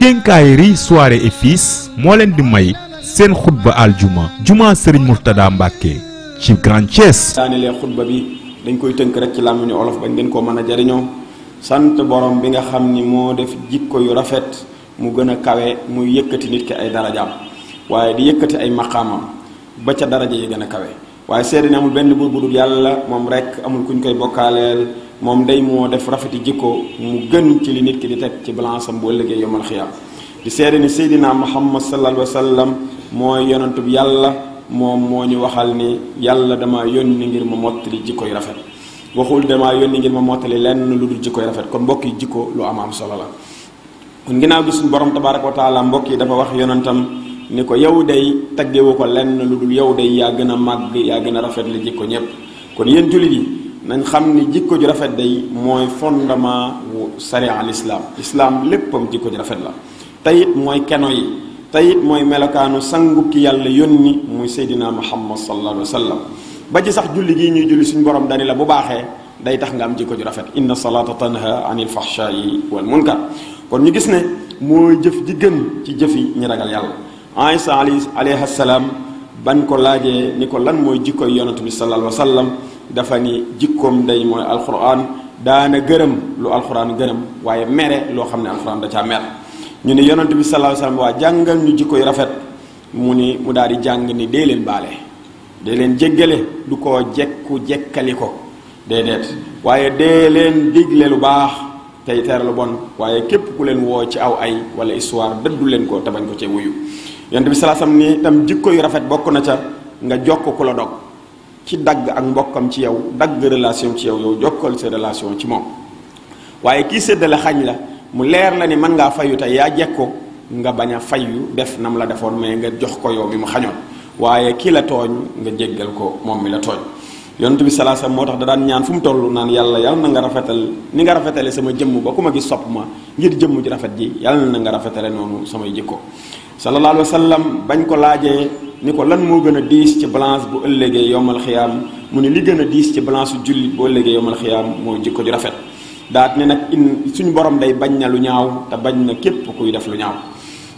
Quincaillerie Soirée et Fils moo leen di may seen xutba aljuma juma Serigne Mourtada Mbacke ci Grand Thiès. daanelee xutba bi dañ koy tënk rek ci làmmiñu olof bañ ngeen koo mën a jariñoo sant borom bi nga xam ni moo def jikko yu rafet mu gën a kawe muy yëkkati nit ki ay darajaam waaye di yëkkati ay maqaamam ba ca daraja yi gën a kawe waaye seede ne amul benn buur bu dul yàlla moom rek amul kuñ koy bokkaaleel moom day moo def rafeti jikko mu gën ci li nit ki di teg ci balance am bu ëllëgee yomal xiyaam di seede ni Seydina Muhammad sallallahu alayhi wa sallam mooy yonantu bi yàlla moom moo ñu waxal ni yàlla dama yónni ngir ma mottali jikko yu rafet waxul dama yónni ngir ma mottali lenn lu dul jikko yu rafet kon mbokk yi jikko lu am solo la. kon ginnaaw gi suñu borom tabaaraka wa taala mbokk yi dafa wax yonantam ni ko yow day taggewu ko lenn lu dul yow day yaa gën a màgg yaa gën a rafet la jikko ñépp kon yéen jullit yi nañ xam ni jikko ju rafet day mooy fondement wu sariya al islam léppam jikko ju rafet la tayit mooy keno yi tayit mooy melokaanu sangu ki yàlla yónni muy Seydina Muhammad sallallahu alayhi wa sallam ba ci sax julli gii ñuy julli suñu borom dani la bu baaxee day tax nga am jikko ju rafet inna salata tanha anil fahshai wal munkar kon ñu gis ne mooy jëf ji gën ci jëfi ñi ragal yàlla Aïsa alayhi salaam ban ko laajee ni ko lan mooy jikkoy yonent bi sallallahu alayhi wa sallam dafa ni jikkoom day mooy alquran daana gërëm lu alquran gërëm waaye mere loo xam ne alquran da caa mer ñu ne yonent bi sallallahu alayhi wa sallam waa jàngal ñu jikko yu rafet mu daal di jàng ni dee leen baale dee leen jéggale du ko jekku jekkali ko déedéet waaye dee leen digle lu baax tey tere lu bon waaye képp ku leen woo ci aw ay wala histoire dëddu leen ko te bañ ko cee wuyu yonent bi sallallahu alayhi wa sallam ni tam jikko yu rafet bokk na ca nga jokk ku la dog ci dagg ak mbokkam ci yow dagg relation ci yow jokkal sa relation ci moom waaye kii séddale xañ la mu leer la ni mën ngaa fayu tey yaa jekko nga bañ a fayu def nam la defoon mais nga jox ko yow mi mu xañoon waaye kii la tooñ nga jéggal ko moom mi la tooñ yonent bi sallallahu alayhi wasallam moo tax da daan ñaan fu mu toll naan yàlla na nga rafetal ni nga rafetale sama jëmm ba ku ma gis sopp ma ngir jëmm ji rafet ji yàlla na nga rafetale noonu samay jikko sallallahu alayhi wasallam bañ ko laajee ni ko lan moo gën a diis ci balance bu ëllëgee yowmal xiyaam mu ne li gën a diis ci balance su jullit bu ëllëgee yowmal xiyaam mooy jikko ju rafet daat ne nag suñu borom day bañ na lu ñaaw te bañ na képp kuy def lu ñaaw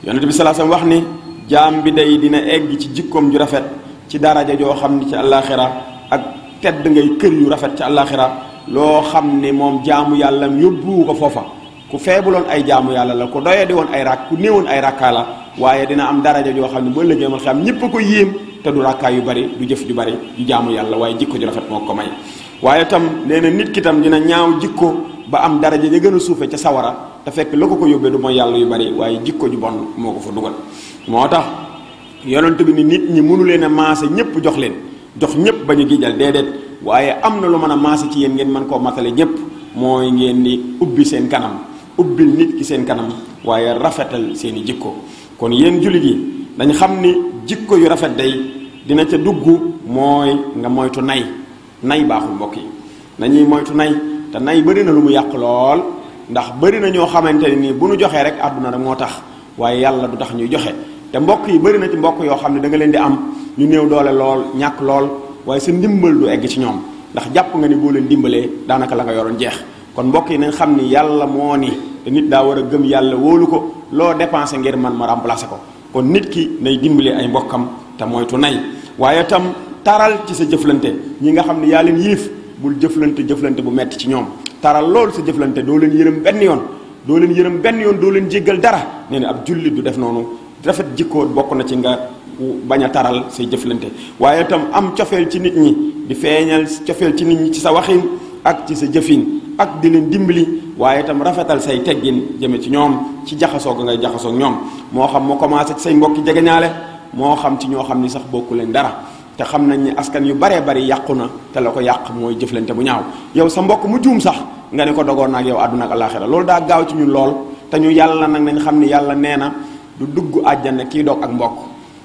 yonent bi sallallahu alayhi wasallam wax ni jaam bi day dina egg ci jikkoom ju rafet ci daraja joo xam ni ci àllaaxira ak tedd ngay kër yu rafet ci àllaaxira loo xam ni moom jaamu yàllam yóbbu ko foofa ku feebuloon ay jaamu yàlla la ku doye di woon ay rak ku néewoon ay rakkaa la waaye dina am daraja joo xam ne boo ëllëgee mal xam ñépp a ko yéem te du rakkaa yu bari du jëf ju bari du jaamu yàlla waaye jikko ju rafet moo ko may waaye tam nee na nit ki tam dina ñaaw jikko ba am daraja ja gën a suufe ca sawara te fekk la ko yóbbee du mooy yàlla yu bari waaye jikko ju bon moo ko fa dugal moo tax yonent bi ni nit ñi mënu leen a maase ñépp jox leen jox ñépp ba ñu gijal déedéet waaye am na lu mën a maase ci yéen ngeen mën koo matale ñépp mooy ngeen di ubbi seen kanam ubbil nit ki seen kanam waaye rafetal seeni jikko kon yéen jullit yi dañ xam ni jikko yu rafet day dina ca dugg mooy nga moytu nay baaxul mbokk yi nañuy moytu nay te nay bëri na lu mu yàq lool ndax bëri na ñoo xamante ne nii bu nu joxee rek àdduna rek moo tax waaye yàlla du tax ñuy joxe te mbokk yi bëri na ci mbokk yoo xam ne da nga leen di am ñu néew doole lool ñàkk lool waaye sa ndimbal du egg ci ñoom ndax jàpp nga ni boo leen dimbalee daanaka la nga yoroon jeex kon mbokk yi nañ xam ni yàlla moo ni te nit daa war a gëm yàlla wóolu ko loo dépensé ngir man ma remplacer ko kon nit ki nay dimbalee ay mbokkam te moytu nay waaye tam taral ci sa jëflante ñi nga xam ne yaa leen yilif bul jëflante bu metti ci ñoom taral loolu sa jëflante doo leen yërëm benn yoon doo leen jéggal dara nee na ab jullit du def noonu rafet jikkoo bokk na ci nga bañ a taral say jëflante waaye tam am cofeel ci nit ñi di feeñal cofeel ci nit ñi ci sa waxin ak ci sa jëfin ak di leen dimbali waaye itam rafetal say teggin jëme ci ñoom ci jaxasoo ga ngay jaxasoo ñoom moo xam moo commencé ci say mbokki jegeñaale moo xam ci ñoo xam ni sax bokku leen dara te xam nañ ni askan yu baree bari yàqu na te la ko yàq mooy jëflante bu ñaaw yow sa mbokk mu juum sax nga ne ko dogoon na ak yow àdduna ak àllaaxira loolu daa gaaw ci ñun lool te ñu yàlla nag nañ xam ni yàlla nee na du dugg àjjana kii dog ak mbokk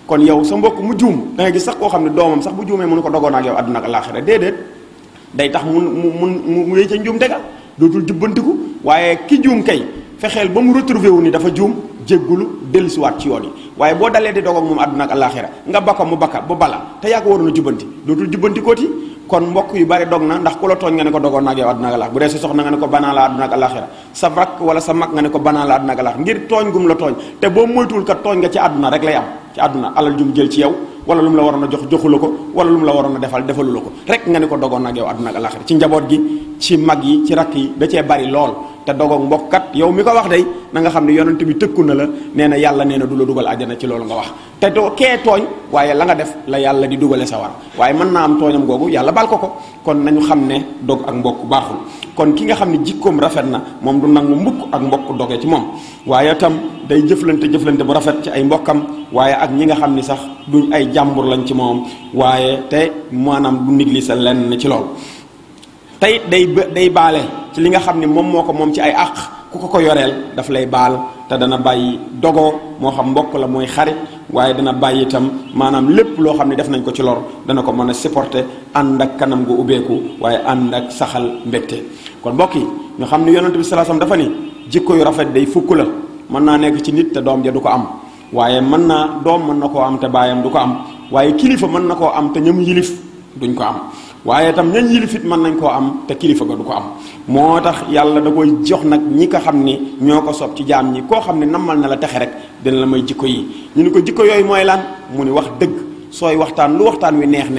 kon yow sa mbokk mu juum da ngay gis sax koo xam ne doomam sax bu juumee mënu ko dogoon ak yow àdduna ak àllaaxira déedéet day tax mu yëy ca njuum tegal dootul jubbantiku waaye ki juum kay fexeel ba mu retrouvé wu ni dafa juum jéggulu dellusiwaat ci yoon yi waaye boo dalee di dog ak moom àdduna ak àllaaxira nga bakka mu bakka bu bala te yaa ko waroon a jubbanti dootul jubbanti kooti kon mbokk yu bari dog na ndax ku la tooñ nga ne ko dogoon naag yow àdduna ak àllaaxira bu dee sa soxna nga ne ko banaa la àdduna ak àllaaxira sa rakk wala sa mag nga ne ko banaa la àdduna ak àllaaxira ngir tooñ gum la tooñ te boo moytuwul kat tooñ nga ci àdduna rek lay am ci àdduna alal jum jël ci yow wala lu mu la waroon a jox joxu la ko wala lu mu la waroon a defal defalu la ko rek nga ne ko dogoon naag yow àdduna ak àllaaxira ci njaboot gi ci mag yi ci rakk yi da cee bari lool te dogoog mbokk kat yow mi ko wax day na nga xam ne yonent bi tëkku na la nee na yàlla nee na du la dugal àjjana ci loolu nga wax te doo kee tooñ waaye la nga def la yàlla di dugale sa war waaye mën naa am tooñam googu yàlla bal ko kon nañu xam ne dog ak mbokk baaxul kon ki nga xam ne jikkoom rafet na moom du nangu mbukk ak mbokk doge ci moom waaye tam day jëflante bu rafet ci ay mbokkam waaye ak ñi nga xam ni sax duñ ay jàmbur lañ ci moom waaye te maanaam du négliger lenn ci loolu tey day baale ci li nga xam ne moom moo ko moom ci ay àq ku ko yoreel daf lay baal te dana bàyyi dogoo moo xam mbokk la mooy xarit waaye dana bàyyi itam maanaam lépp loo xam ne def nañ ko ci lor dana ko mën a supporter ànd ak kanam gu ubbeeku waaye ànd ak saxal mbégte kon mbokk yi ñu xam ne yonent bi sallallahu alayhi wasallam dafa ni jikko yu rafet day fukk la mën naa nekk ci nit te doom ja du ko am waaye mën na koo am te baayam du ko am waaye kilifa mën na koo am te ñam yilif duñ ko am waaye itam ñañ yilifit mën nañ koo am te kilifa ga du ko am moo tax yàlla da koy jox nag ñi ko xam ni ñoo ko sob ci jaam ñi koo xam ne nammal na la texe rek dina la may jikko yi ñu ni ko jikko yooyu mooy lan mu ni wax dëgg sooy waxtaan lu waxtaan wi neex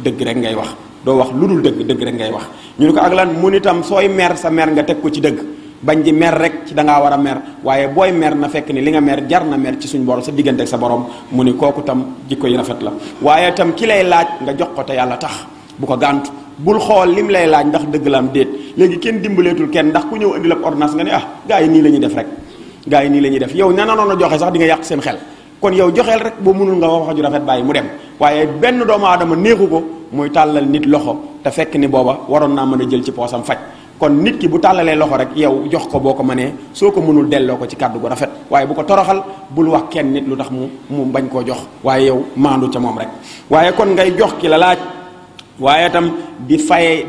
dëgg rek ngay wax doo wax lu dul dëgg rek ngay wax ñu ni ko ak lan mu ni tam sooy mer sa mer nga teg ko ci dëgg bañ di mer rek ci da ngaa war a mer waaye booy mer na fekk ni li nga mer jar na mer ci suñ borom sa diggante ak sa borom mu ni kooku tam jikko yi rafet la waaye tam ki lay laaj nga jox ko te yàlla tax bu ko gàntu bul xool lim lay laaj ndax dëgg la am déet léegi kenn dimbaleetul kenn ndax ku ñëw indi la ordonnance nga ne gars yi nii la ñuy def rek gars yi nii la ñuy def yow ña noonu joxe sax di nga yàq seen xel kon yow joxeel rek boo mënul nga wax ju rafet bàyyi mu dem waaye benn doomu aadama neexu ko muy tàllal nit loxo te fekk ni booba waroon naa mën a jël ci poosam faj kon nit ki bu tàllalee loxo rek yow jox ko boo ko mënee soo ko mënul delloo ko ci kàddu gu rafet waaye bu ko toroxal bul wax kenn nit lu tax mu bañ koo jox waaye yow maandu ca moom rek waaye kon ngay jox ki la laaj waaye itam di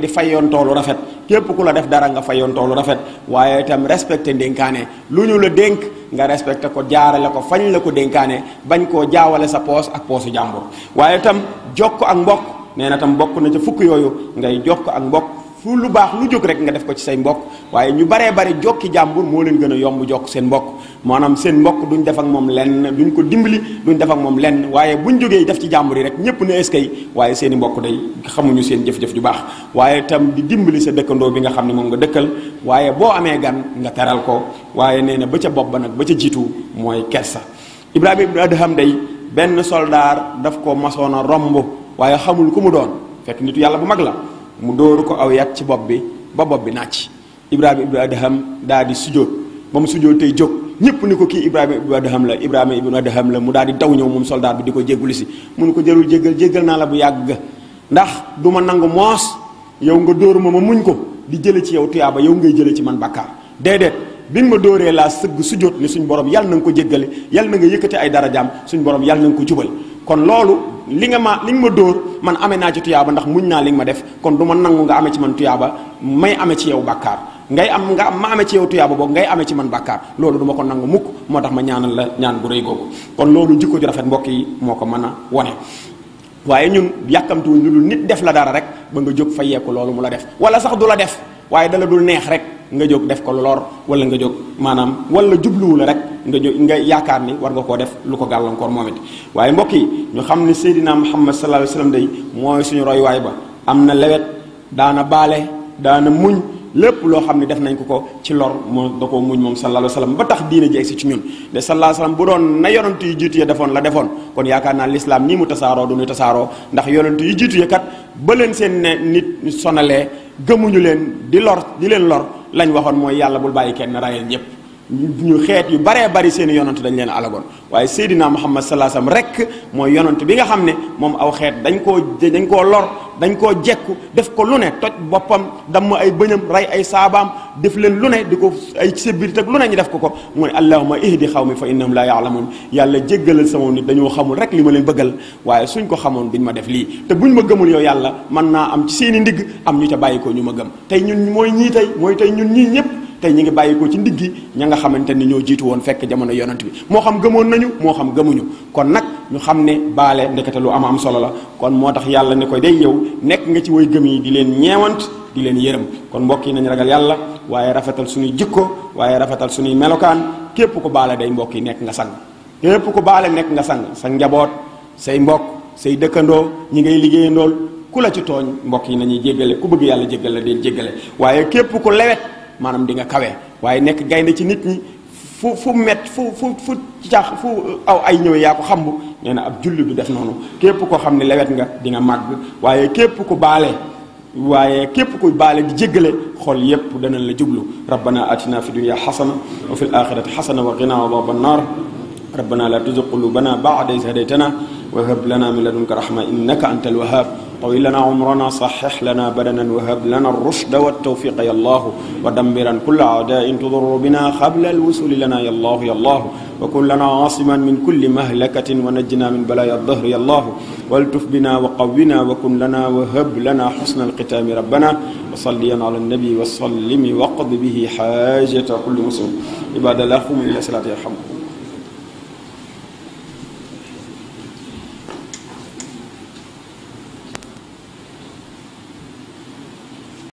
fayoon toolu rafet képp ku la def dara nga fayoon toolu rafet waaye itam respecté ndénkaane lu ñu la dénk nga respecté ko jaarale ko fañ la ko dénkaane bañ koo jaawale sa poos ak poosu jàmbur waaye itam jokk ak mbokk nee na tam bokk na ca fukk yooyu ngay jokk ak mbokk fu lu baax lu jóg rek nga def ko ci say mbokk waaye ñu baree bari jokki jàmbur moo leen gën a yomb jokk seen mbokk maanaam seen mbokk duñ def ak moom lenn duñ ko dimbali duñ def ak moom lenn waaye buñ jógee def ci jàmbur yi rek ñëpp ne eskay waaye seen i mbokk day xamuñu seen jëf-jëf ju baax waaye itam di dimbali sa dëkkandoo bi nga xam ne moom nga dëkkal waaye boo amee gan nga teral ko waaye nee na ba ca bopp ba nag ba ca jiitu mooy kersa Ibrahima ibn Adham day benn soldaar daf ko masoon a romb waaye xamul ku mu doon fekk nitu yàlla bu mag la mu dóoru ko aw yat ci bopp bi ba bopp bi nàcc Ibrahima ibnu Adham daal di sujjóot ba mu sujjóot tey jóg ñëpp ni ko kii Ibrahima ibnu Adham la mu daal di daw ñëw moom soldat bi di ko jéggulu si mu ni ko jërul jéggal naa la bu yàgg ndax du ma nangu moos yow nga dóoru ma muñ ko di jële ci yow tuyaaba yow ngay jële ci man bàkkaar déedéet bi nga ma dóoree laa sëgg sujjóot ni suñ borom yàlla na nga ko jéggale yàlla na nga yëkkati ay darajaam suñ borom yàlla na nga ko jubal kon loolu li nga ma dóor man amee naa ci tuyaaba ndax muñ naa li nga ma def kon du ma nangu nga amee ci man tuyaaba may amee ci yow bàkkaar ma amee ci yow tuyaaba boobu ngay amee ci man bàkkaar loolu du ma ko nangu mukk moo tax ma ñaanal la ñaan gu rëy googu kon loolu jikko ju rafet mbokk yi moo ko mën a wone waaye ñun yàkkamtuwuñ lu dul nit def la dara rek ba nga jóg fa yeeku loolu mu la def wala sax du la def waaye dala dul neex rek nga jóg def ko lor wala nga jóg maanaam wala jubluwu la rek nga jóg nga yaakaar ni war nga koo def lu ko gàllankoor moom it waaye mbokk yi ñu xam ne Seydina Muhammad sallallahu alayhi wasallam day mooy suñu royuwaay ba am na lewet daana baale daana muñ lépp loo xam ne def nañ ko ci lor moo da koo muñ moom sallallahu alayhi wasallam ba tax diine ji egsi ci ñun de sallallahu alayhi wasallam bu doon na yonent yu jiitu ya defoon la defoon kon yaakaar naa lislaam nii mu tasaaroo du ñu tasaaroo ndax yonent yu jiitu ya kat ba leen seen ne nit sonalee gëmuñu leen di leen lor lañ waxoon mooy yàlla bul bàyyi kenn rayal ñëpp ñu xeet yu baree bari seen i yonant dañ leen alagoon waaye Seydina Muhammad sallallahu alayhi wasallam rek mooy yonant bi nga xam ne moom aw xeet dañ koo lor dañ koo jekku def ko lu ne toj boppam damm ay bëñam rey ay saabaam def leen lu ne di ko ay sébbirit ak lu ne ñu def ko mu ne allahumma ihdi xawmi fa innahum la ya'lamun yàlla jéggalal sama nit dañoo xamul rek li ma leen bëggal waaye suñ ko xamoon duñ ma def lii te buñ ma gëmul yow yàlla mën naa am ci seen i ndigg am ñu ca bàyyi ko ñu ma gëm tey ñun mooy ñii tey ñun ñii ñëpp tey ñi ngi bàyyi ko ci ndiggi ña nga xamante ni ñoo jiitu woon fekk jamono yonent bi moo xam gëmoon nañu moo xam gëmuñu kon nag ñu xam ne baale ndekete lu am solo la kon moo tax yàlla ne koy day yow nekk nga ci way gëm yi di leen ñeewant di leen yërëm kon mbokk yi nañ ragal yàlla waaye rafetal suñuy jikko waaye rafetal suñuy melokaan képp ko baale day mbokk yi nekk nga sang képp ko baale nekk nga sang sa njaboot say mbokk say dëkkandoo ñi ngay liggéeyandool ku la ci tooñ mbokk yi nañuy jéggale ku bëgg yàlla jéggal la deen jéggale waaye képp ku lewet maanaam di nga kawe waaye nekk gaynde ci nit ñi fu caax fu aw ay ñëwee yaa ko xambu nee na ab julli du def noonu képp koo xam ne lewet nga di nga màgg waaye képp ku baale di jéggale xol yépp danañ la jublu rabbana atina fi dunya xasana wa fi l axirati xasana wa qina adaba annar rabbana la tuzigh qulubana ba'da idh hadaytana wa hab lana min ladunka rahma innaka antal wahhab طويل لنا عمرنا صحح لنا بدنا وهب لنا الرشد والتوفيق يا الله ودمرا كل أعداء تضر بنا قبل الوصول لنا يا الله يا الله وكن لنا عاصما من كل مهلكة ونجنا من بلايا الظهر يا الله والتف بنا وقونا وكن لنا وهب لنا حسن الختام ربنا وصليا على النبي وسلم وقض به حاجة كل مسلم عباد الله قوموا إلى صلاة يرحمكم